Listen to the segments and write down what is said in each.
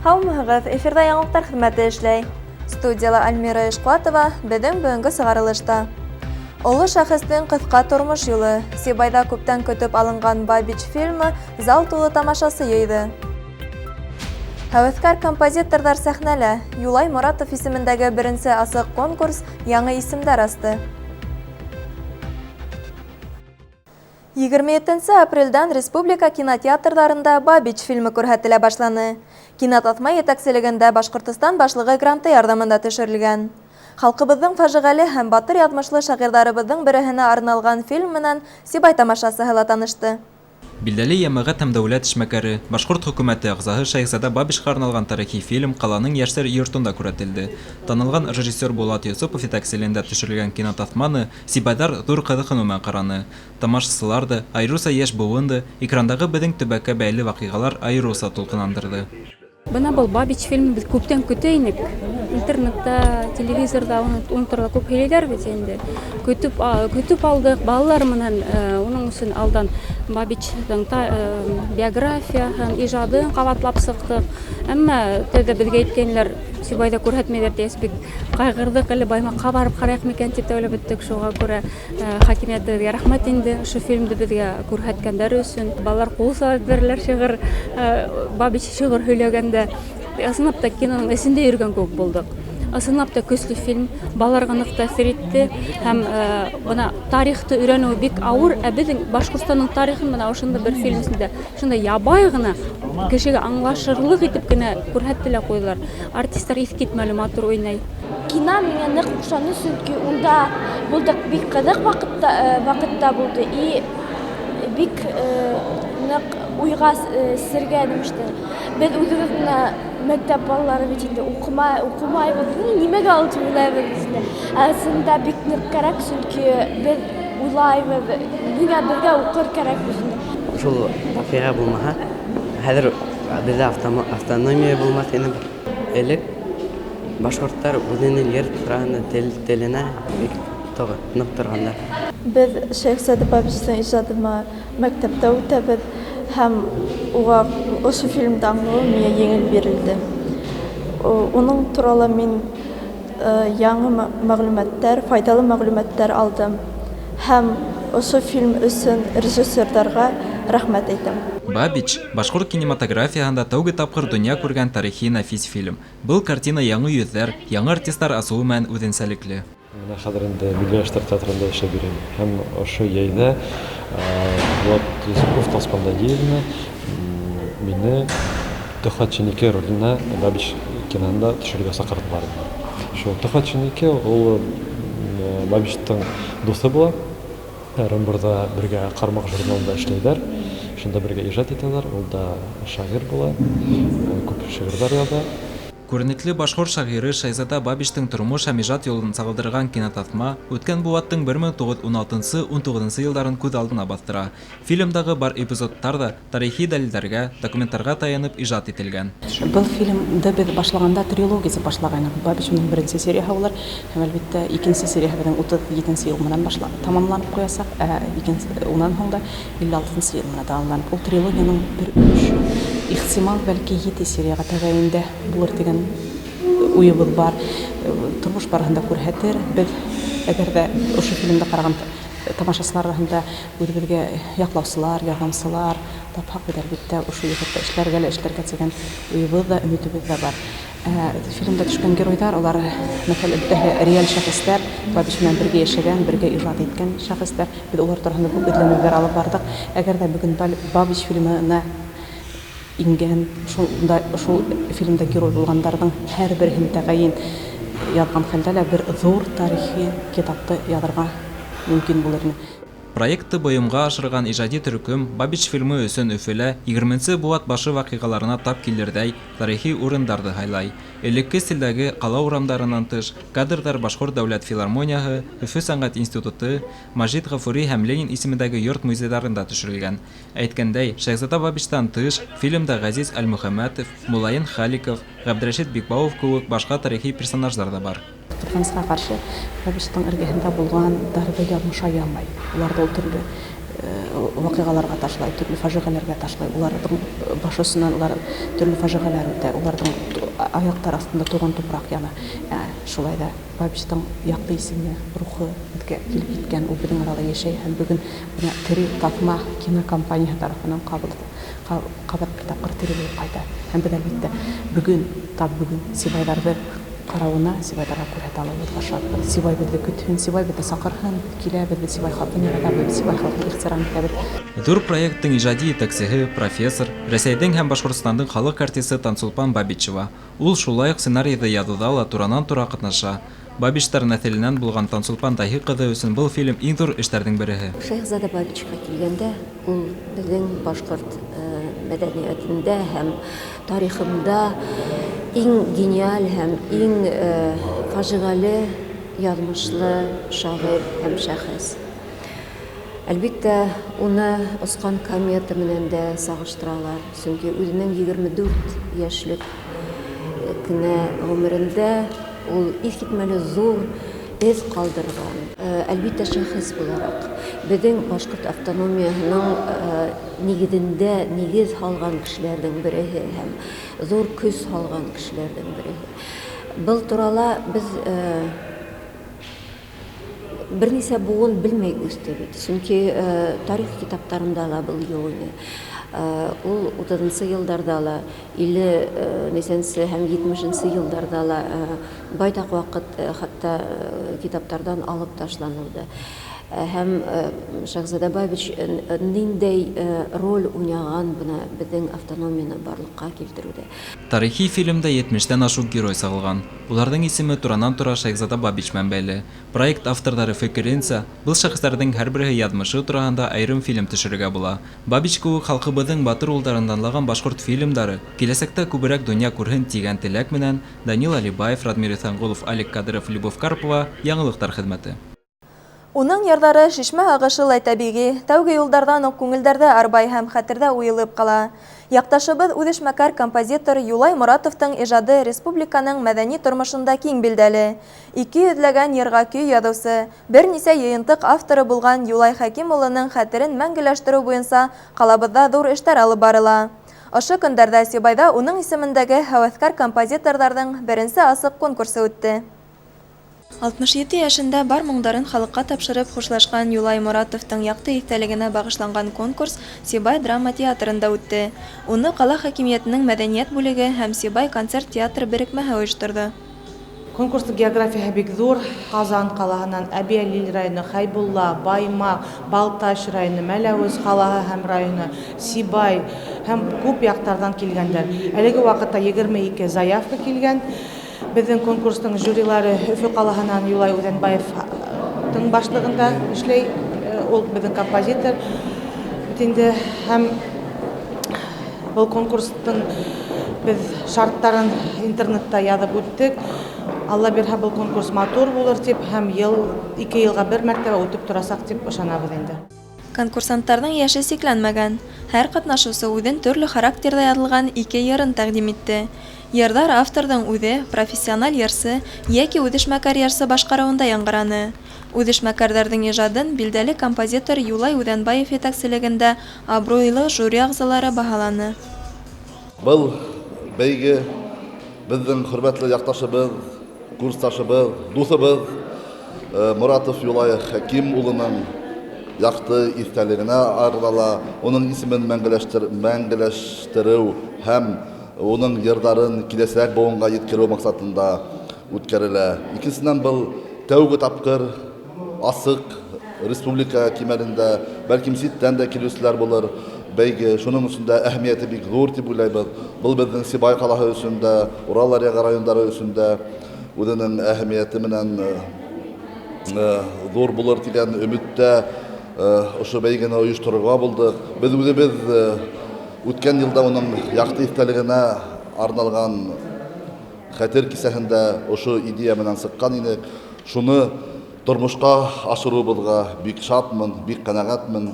Һаумыһығыҙ, эфирҙа яңылыҡтар хеҙмәте эшләй. Студияла Альмира Ишҡуатова, беҙҙең бөгөнгө сығарылышта. Оло шәхестең ҡыҫҡа тормош юлы. Сибайҙа күптән көтөп алынған Бабич фильмы зал тулы тамашасы йыйҙы. Һәүәҫкәр композиторҙар сәхнәлә. Юлай Моратов исемендәге беренсе асыҡ конкурс яңы исемдәр асты. 27 апрелдән республика кинотеатрҙарында Бабич фильмы күрһәтелә башланы. Кинотаҫма етәкселегендә Башҡортостан Башлығы гранты ярҙамында төшөрөлгән. Халҡыбыҙҙың фажиғәле һәм батыр яҙмышлы шағирҙарыбыҙҙың береһенә арналған фильм менән Сибай тамашасыһы ла танышты. Билдәле йәмәғәт һәм дәүләт эшмәкәре, Башҡорт хөкүмәте ағзаһы Шәйхзада Бабичҡа арналған тарихи фильм ҡаланың Йәштәр йортонда күрһәтелде. Танылған режиссер Булат Йосопов етәкселегендә төшөрөлгән кинотаҫманы сибайҙар ҙур ҡыҙыҡһыныу менән ҡараны. Тамашасылар ҙа, айырыуса йәш быуын да, экрандағы беҙҙең төбәккә бәйле ваҡиғалар айырыуса тулҡынландырҙы. Бына был Бабич фильмын беҙ күптән көтә инек. Интернетта, телевизорҙа уны турала күп һөйләйҙәр бит инде. Көтөп, көтөп алдыҡ балалар менән, уның өсөн алдан Бабичтың биографияһын, ижадын ҡабатлап сыҡтыҡ. Әммә тәүҙә беҙгә әйткәнеләр, Сибайҙа күрһәтмәйҙәр тигәс, бик ҡайғырҙыҡ, әле Баймаҡҡа барып ҡарайыҡ микән тип тә уйлап бөттөк. Шуға күрә хакимиәтебеҙгә рәхмәт инде, ошо фильмды беҙгә күрһәткәндәре өсөн. Балалар ҡул сабып бирәләр шиғыр, Бабич шиғыр һөйләгәндә. Ысынлап та киноның эсендә йөрөгән кеүек булдыҡ. Ысынлап та көслө фильм, балаларға ныҡ тәьҫир итте һәм бына тарихты өйрәнеү бик ауыр, ә беҙҙең Башҡортостандың тарихын бына ошондай бер фильм эсендә шундай ябай ғына кешегә аңлашырлыҡ итеп кенә күрһәтте лә ҡуйҙылар. Артистар иҫ китмәле матур уйнай. Кино миңә ныҡ оҡшаны, сөнки унда булдыҡ бик ҡыҙыҡ ваҡытта булды и бик ныҡ уйға сергә нәмеште. Беҙ үҙебеҙ менә мәктәп балалары бит инде уҡымайбыҙ, нимәгә ул тип уйлайбыҙ инде. Ә ысынында бик ныҡ кәрәк, сөнки беҙ уйлайбыҙ, ниңә беҙгә уҡыр кәрәк бит инде. Шул ваҡиға булмаһа, хәҙер беҙҙә автономия булмаҫ ине. Элек башҡорттар үҙенең ер тураһында теленә бик ныҡ торғандар. Беҙ Шәйхзада Бабичтың ижадын мәктәптә үтәбеҙ һәм уға ошо фильмды аңлау миңә еңел бирелде. Уның турала мин яңы мәғлүмәттәр, файҙалы мәғлүмәттәр алдым һәм ошо фильм өсөн режиссерҙарға рәхмәт әйтәм. Бабич башҡорт кинематографияһында тәүге тапҡыр донъя күргән тарихи нәфис фильм. Был картина яңы йөҙҙәр, яңы артистар асыуы менән үҙенсәлекле. Бына хәҙер инде Милли йәштәр театрында эшләп йөрөйөм. Һәм ошо йәйҙә Булат Йосопов Талспандагиевна мине Төхвәт Чинике роленә Бабич киноһында төшөрөргә саҡырҙылар. Шул Төхвәт Чинике ул Бабичтың дуҫы була. Ырымбурҙа бергә Ҡармаҡ журналында эшләйҙәр. Шунда бергә ижад итәләр. Ул да шағир була, күп шиғырҙар яҙа. Күренекле башҡорт шағиры Шәйхзада Бабичтың тормош һәм ижад юлын сағылдырған кинотаҫма үткән быуаттың бер мең туғыҙ ун алтынсы, ун туғыҙынсы йылдарын күҙ алдына баҫтыра. Фильмдағы бар эпизодтар ҙа тарихи дәлилдәргә, документтарға таянып ижад ителгән. Был фильмды беҙ башлағанда трилогия тип башлағайныҡ. Бабич уның беренсе серияһы булыр һәм әлбиттә икенсе серияһы беҙҙең утыҙ етенсе йыл менән тамамланып ҡуясаҡ, ә унан һуң да илле алтынсы йыл менән тамамланып. Ул трилогияның бер өлөшө. Ихтимал, бәлки 7 серияға тәғәйендә булыр тигән уйыбыҙ бар. Тормош барыһында күрһәтер. Беҙ әгәр ҙә ошо фильмды ҡараған тамашасылар араһында үҙебеҙгә яҡлаусылар, ярҙамсылар тапһаҡ, беҙ әлбиттә ошо йәһәттә эшләргә лә эшләргә тигән уйыбыҙ ҙа, өмөтөбөҙ ҙә бар. Фильмда төшкән геройҙар, улар, мәҫәлән, бөтәһе реаль шәхестәр, Бабич менән бергә йәшәгән, бергә ижад иткән шәхестәр. Беҙ улар тураһында күп эҙләнеүҙәр алып барҙыҡ. Әгәр ҙә бөгөн Бабич фильмына ингән, шул фильмда герой булғандарҙың һәр береһен тәғәйен яҙған хәлдә лә бер ҙур тарихи китапты яҙырға мөмкин булыр ине. Проектты бойомға ашырған ижади төркөм Бабич фильмы өсөн Өфөлә егерменсе быуат башы ваҡиғаларына тап килерҙәй тарихи урындарҙы һайлай. Элекке стилдәге ҡала урамдарынан тыш, кадрҙар Башҡорт дәүләт филармонияһы, Өфө сәнғәт институты, Мажит Ғафури һәм Ленин исемендәге йорт музейҙарында төшөрөлгән. Әйткәндәй, Шәйхзада Бабичтан тыш, фильмда Ғәзиз Әлмөхәмәтов, Мулайын Халиков, Ғәбдрәшит Бикбауов кеүек башҡа тарихи персонаждар ҙа бар. Ҡыҙғанысҡа ҡаршы, Бабичтың эргәһендә булғандарҙы яҙмыш аямай. Уларҙы ул төрлө ваҡиғаларға ташлай, төрлө фажиғәләргә ташлай. Уларҙың баш осонан улар төрлө фажиғәләр үтә, уларҙың аяҡтар аҫтында тыуған тупраҡ яна. Шулай ҙа Бабичтың яҡты исеме, рухы беҙгә килеп еткән, ул беҙҙең арала йәшәй һәм бөгөн бына тере таҫма кинокомпанияһы тарафынан ҡабат бер тапҡыр тере булып ҡайта. Һәм беҙ әлбиттә бөгөн, тап бөгөн сибайҙарҙы ҡарауына, сибайҙарға күрһәтә алыуыбыҙға шатбыҙ. Сибай беҙҙе көтһөн, сибай беҙҙе саҡырһын, беҙ киләбеҙ, беҙ сибай халҡын яратабыҙ, беҙ сибай халҡын ихтирам итәбеҙ. Ҙур проекттың ижади етәксеһе, профессор, Рәсәйҙең һәм Башҡортостандың халыҡ артисы Тансулпан Бабичева. Ул шулай уҡ сценарийҙы яҙыуҙа ла туранан-тура ҡатнаша. Бабичтар нәҫеленән булған Тансулпан Таһир ҡыҙы өсөн был фильм иң ҙур эштәрҙең береһе. Шәйехзада Бабичҡа килгәндә, ул беҙҙең башҡорт мәҙәниәтендә һәм тарихында иң гениаль һәм иң фажиғәле яҙмышлы шағир һәм шәхес. Әлбиттә, уны осҡан комета менән дә сағыштыралар, сөнки үҙенең 24 йәшлек кенә ғүмерендә ул иҫ китмәле ҙур эҙ ҡалдырған. Әлбиттә, шәхес булараҡ беҙҙең башҡорт автономияһының нигеҙендә нигеҙ һалған кешеләрҙең береһе һәм ҙур көс һалған кешеләрҙең береһе. Был турала беҙ бер нисә быуын белмәй үҫте бит, сөнки тарих китаптарында ла был юҡ ине. Ул 30-нсы йылдарҙа ла, 50-нсе һәм 70-нсе йылдарҙа ла байтаҡ ваҡыт хатта китаптарҙан алып ташланылды. Һәм Шәйехзада Бабич ниндәй роль уйнаған бына беҙҙең автономияны барлыҡҡа килтереүҙә. Тарихи фильмда 70-тән ашыу герой сағылған. Уларҙың исеме туранан-тура Шәйехзада Бабич менән бәйле. Проект авторҙары фекеренсә, был шәхестәрҙең һәр береһе яҙмышы тураһында айырым фильм төшөрөргә була. Бабич кеүек халҡыбыҙҙың батыр улдарын данлаған башҡорт фильмдары киләсәктә күберәк донъя күрһен тигән теләк менән Данил Алибаев, Радмир Иҫәнғолов, Олег Кадыров, Любовь Карпова, Яңылыҡтар хеҙмәте. Уның ярҙары шишмә ағышылай тәбиғи, тәүге юлдарҙан уҡ күңелдәрҙә арбай һәм хәтерҙә уйылып ҡала. Яҡташыбыҙ үҙешмәкәр композитор Юлай Моратовтың ижады республиканың мәҙәни тормошонда киң билдәле. 200-ләгән йырға көй яҙыусы, бер нисә йыйынтыҡ авторы булған Юлай Хәким улының хәтерен мәңгеләштереү буйынса ҡалабыҙҙа ҙур эштәр алып барыла. Ошо көндәрҙә Сибайҙа уның исемендәге һәүәҫкәр композиторҙарҙың беренсе асыҡ конкурсы үтте. 67 йәшендә бар моңдарын халыҡҡа тапшырып хушлашҡан Юлай Моратовтың яҡты иҫтәлегенә бағышланған конкурс Сибай драма театрында үтте. Уны ҡала хакимиәтенең мәҙәниәт бүлеге һәм Сибай концерт театры берекмәһе ойошторҙо. Конкурстың географияһы бик ҙур. Ҡазан ҡалаһынан Әбйәлил районы, Хәйбулла, Баймаҡ, Балташ районы, Мәләүез ҡалаһы һәм районы, Сибай һәм күп яҡтарҙан килгәндәр. Әлеге ваҡытта 22 заявка килгән. Беҙҙең конкурстың жюрилары Өфө ҡалаһынан Юлай Үҙәнбаевтың башлығында эшләй, ул беҙҙең композитор. Инде һәм был конкурстың беҙ шарттарын интернетта яҙып үттек. Алла бирһә, был конкурс матур булыр тип һәм йыл, 2 йылға бер мәртәбә үтеп торасаҡ тип ышанабыҙ инде. Конкурсанттарҙың йәше сикләнмәгән. Һәр ҡатнашыусы үҙен төрлө характерҙа яҙылған 2 йырын тәҡдим итте. Йырҙар авторҙың үҙе, профессиональ йырсы йәки үҙешмәкәр йырсы башҡарыуында яңғыраны. Үҙешмәкәрҙәрҙең ижадын билдәле композитор Юлай Үҙәнбаев етәкселегендә абруйлы жюри ағзалары баһаланы. Был бәйге беҙҙең хөрмәтле яҡташыбыҙ, курсташыбыҙ, дуҫыбыҙ Моратов Юлай Хәким улының яҡты иҫтәлегенә арнала, уның исемен мәңгеләштереү һәм уның йырҙарын киләсәк быуынға еткереү маҡсатында үткәрелә. Икенсенән, был тәүге тапҡыр асыҡ республика кимәлендә, бәлкем ситтән дә килеүселәр булыр бәйге. Шуның өсөн дә әһәмиәте бик ҙур тип уйлайбыҙ. Был беҙҙең Сибай ҡалаһы өсөн дә, Урал аръяғы райондары өсөн дә үҙенең әһәмиәте менән ҙур булыр тигән өмөттә ошо бәйгене ойошторорға булдыҡ. Беҙ үҙебеҙ үткән йылда уның яҡты иҫтәлегенә арналған хәтер кисәһендә ошо идея менән сыҡҡан инек. Шуны тормошҡа ашырыуыбыҙға бик шатмын, бик ҡәнәғәтмен.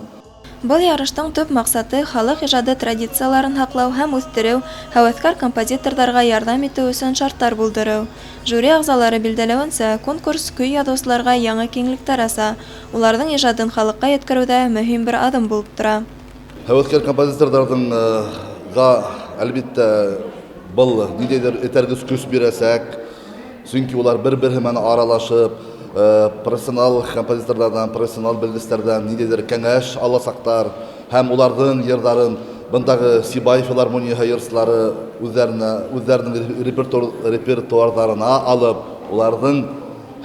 Был ярыштың төп маҡсаты — халыҡ ижады традицияларын һаҡлау һәм үҫтереү, һәүәҫкәр композиторҙарға ярҙам итеү өсөн шарттар булдырыу. Жюри ағзалары билдәләүенсә, конкурс көй яҙыусыларға яңы киңлектәр аса, уларҙың ижадын халыҡҡа еткереүҙә мөһим бер аҙым булып тора. Һәүәҫкәр композиторҙарҙың әлбиттә был ниндәйҙер этәргес көс бирәсәк, сөнки улар бер-береһе менән аралашып, профессионал композиторҙарҙан, профессионал белгестәрҙән ниндәйҙер кәңәш аласаҡтар һәм уларҙың йырҙарын бындағы Сибай филармонияһы йырсылары үҙҙәренең репертуарҙарына алып, уларҙың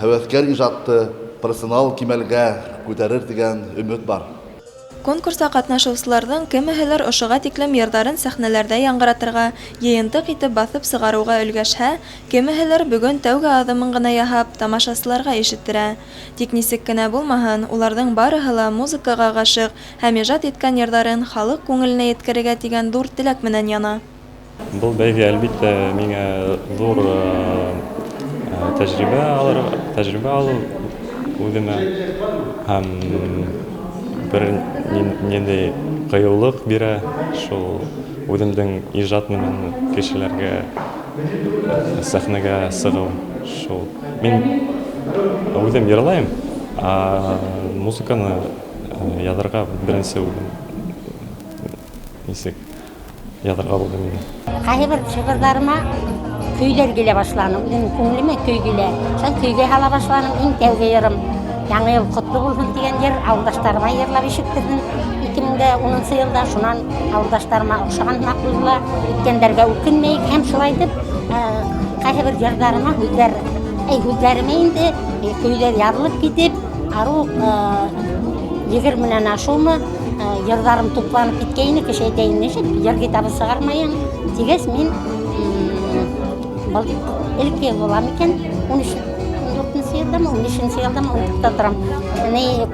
һәүәҫкәр ижадты профессионал кимәлгә күтәрер тигән өмөт бар. Конкурста ҡатнашыусыларҙың кемеһелер ошоға тиклем йырҙарын сәхнәләрҙә яңғыратырға, йыйынтыҡ итеп баҫып сығарыуға өлгәшһә, кемеһелер бөгөн тәүге аҙымын ғына яһап, тамашасыларға ишеттерә. Тик нисек кенә булмаһын, уларҙың барыһы ла музыкаға ғашиҡ һәм ижад иткән йырҙарын халыҡ күңеленә еткерергә тигән ҙур теләк менән яна. Был бәйге әлбиттә миңә ҙур тәжрибә алыу үҙемә һәм бер ниндәй ҡыйыулыҡ бирә, шул үҙемдең ижад менән кешеләргә сәхнәгә сығыу. Шул мин үҙем йырлайым, ә музыканы яҙырға беренсе үҙем нисек яҙырға булдым инде. Ҡайһы бер шиғырҙарыма көйҙәр килә башланы, үҙемдең күңелемә көй килә. Шул көйгә һала башланым, иң тәүге йырым Яңы йыл ҡотло булһын тигән йыр ауылдаштарыма йырлап ишеттерҙем 2010 йылда. Шунан ауылдаштарыма оҡшаған һымаҡ булды, үткәндәргә үкенмәйек. Һәм шулай итеп ҡайһы бер йырҙарыма һүҙҙәремә инде көйҙәр яҙылып китеп, арыу 20-нән ашыумы йырҙарым тупланып киткәйне. Кеше әйтә, нисек йыр китабы сығармайың тигәс, мин был элекке булам икән, 13 йылдамы, 15 йылдамы онотоп торам.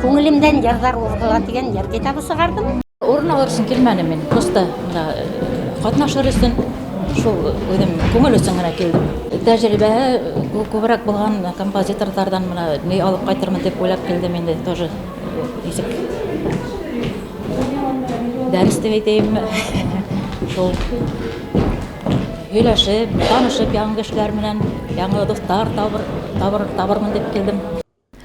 Күңелемдән йырҙар урғыла тигән йыр китабы сығарҙым. Урын алыр өсөн килмәнем мин, просто ҡатнашыр өсөн, шул үҙем күңел өсөн генә килдем. Тәжрибәһе күберәк булған композиторҙарҙан бына ни алып ҡайтырмын тип уйлап килдем инде, тоже нисек дәрес тип әйтәйемме, шул һөйләшеп, танышып яңы кешеләр менән, яңы дуҫтар табырмын тип килдем.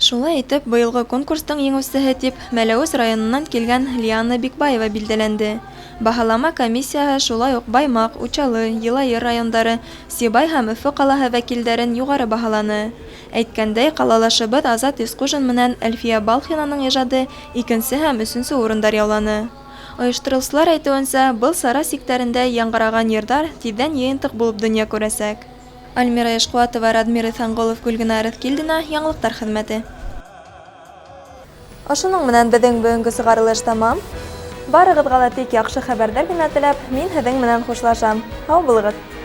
Шулай итеп, быйылғы конкурстың еңеүсеһе тип Мәләүез районынан килгән Лиана Бикбаева билдәләнде. Баһалама комиссияһы шулай уҡ Баймаҡ, Учалы, Йылайыр райондары, Сибай һәм Өфө ҡалаһы вәкилдәрен юғары баһаланы. Әйткәндәй, ҡалалашыбыҙ Азат Исҡужин менән Әлфиә Балхинаның ижады икенсе һәм өсөнсө урындар яуланы. Ойоштороусылар әйтеүенсә, был сара сиктәрендә яңғыраған йырҙар тиҙҙән йыйынтыҡ булып донъя күрәсәк. Альмира Ишҡуатова, Радмир Иҫәнғолов, Гөлгенә Арыҫкилдина, Яңылыҡтар хеҙмәте. Ошоноң менән беҙҙең бөгөнгө сығарылыш тамам. Барығыҙға ла тик яҡшы хәбәрҙәр генә теләп, мин һеҙҙең менән хушлашам. Һау булығыҙ!